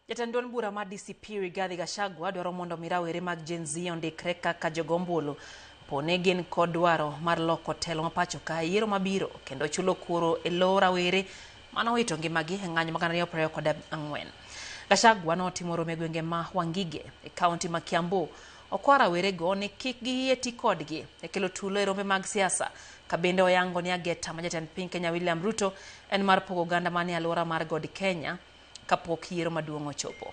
Jatend duond bura mar DCP Rigathi Gachagua dwaro mondo mi rawere mag Gen Z ondikre kaka jogo ombulu poni gin kod dwaro mar loko telo ma pacho ka e yiero mabiro kendo chulo kuoro e lo rawere mane owito ngimagi e ng'anyo ma 2024. Gachagua notimo romo e gwenge ma Wangige e kaunti ma Kiambu. Okwa rawerego ni kik giyie ti kodgi e kelo tulo e rombe mag siasa ka bende oyango ni ageta ma jatend piny Kenya William Ruto en mar pogo oganda manie alwora mar God Kenya kapok yiero maduong' ochopo.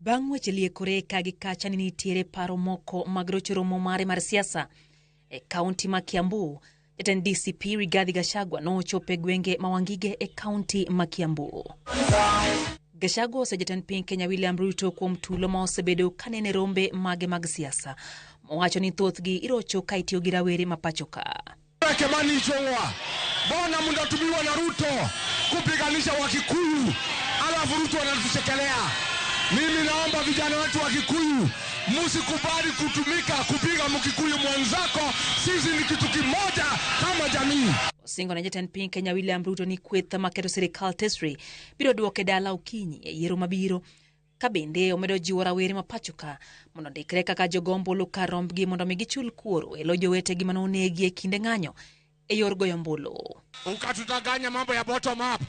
Bang' weche liekore ka gi kacha ni nitiere paro moko mag rocho romo mare mar siasa e kaunti ma Kiambu, jatend DCP Rigathi Gachagua nochopo e gwenge ma Wangige e kaunti ma Kiambu. Gachagua ose jatend piny Kenya William Ruto kuom tulo ma osebedo kanene rombe mage mag siasa, mowacho ni thothgi irocho ka itiyo gi rawere ma pacho ka. Kimani Ichung'wa, mbona mnatumiwa na Ruto kupiganisha Wakikuyu, alafu Ruto anatuchekelea? Mimi naomba vijana wetu wa Kikuyu, msikubali kutumika kupiga Mkikuyu mwenzako. Sisi ni kitu kimoja kama jamii. Osingo ne jatend piny Kenya William Ruto ni kweth maketo sirikal tesre biro duoke dala okinyi e yiero mabiro ka bende omedo jiwo rawere ma pacho ka mondo ondikre kaka jogo ombulu kar rombgi mondo mi gichul kuoro e lo jowetegi mane onegi e kinde ng'anyo e yor goyo ombulu. Ukatudanganya mambo ya bottom up,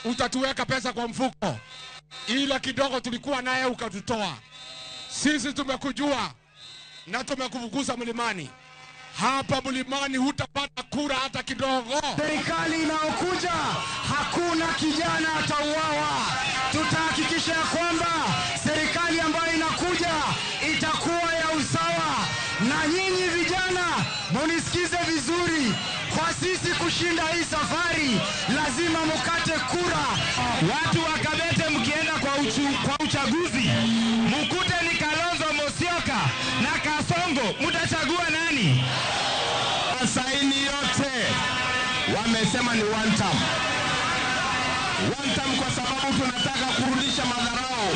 utatuweka pesa kwa mfuko, ila kidogo tulikuwa naye ukatutoa. Sisi tumekujua na tumekufukuza mlimani. Hapa mlimani hutapata kura hata kidogo. Serikali inayokuja hakuna kijana atauawa. Tutahakikisha ya kwamba serikali ambayo inakuja itakuwa ya usawa, na nyinyi vijana munisikize vizuri. Kwa sisi kushinda hii safari lazima mukate kura. Watu wa Kabete mkienda kwa uchaguzi mukute ni Kalonzo Musyoka na Kasongo, mutachagua nani? Saini yote wamesema ni one term. One term kwa sababu tunataka kurudisha madharau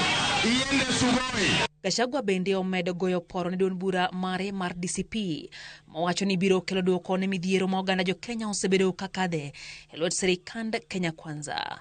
iende Sugoi. Gachagua bende omedo goyo poro ne duond bura mare mar DCP mowacho ni biro kelo duoko ne midhiero ma oganda jo Kenya osebedo ka kadhe e lwet sirikand Kenya Kwanza.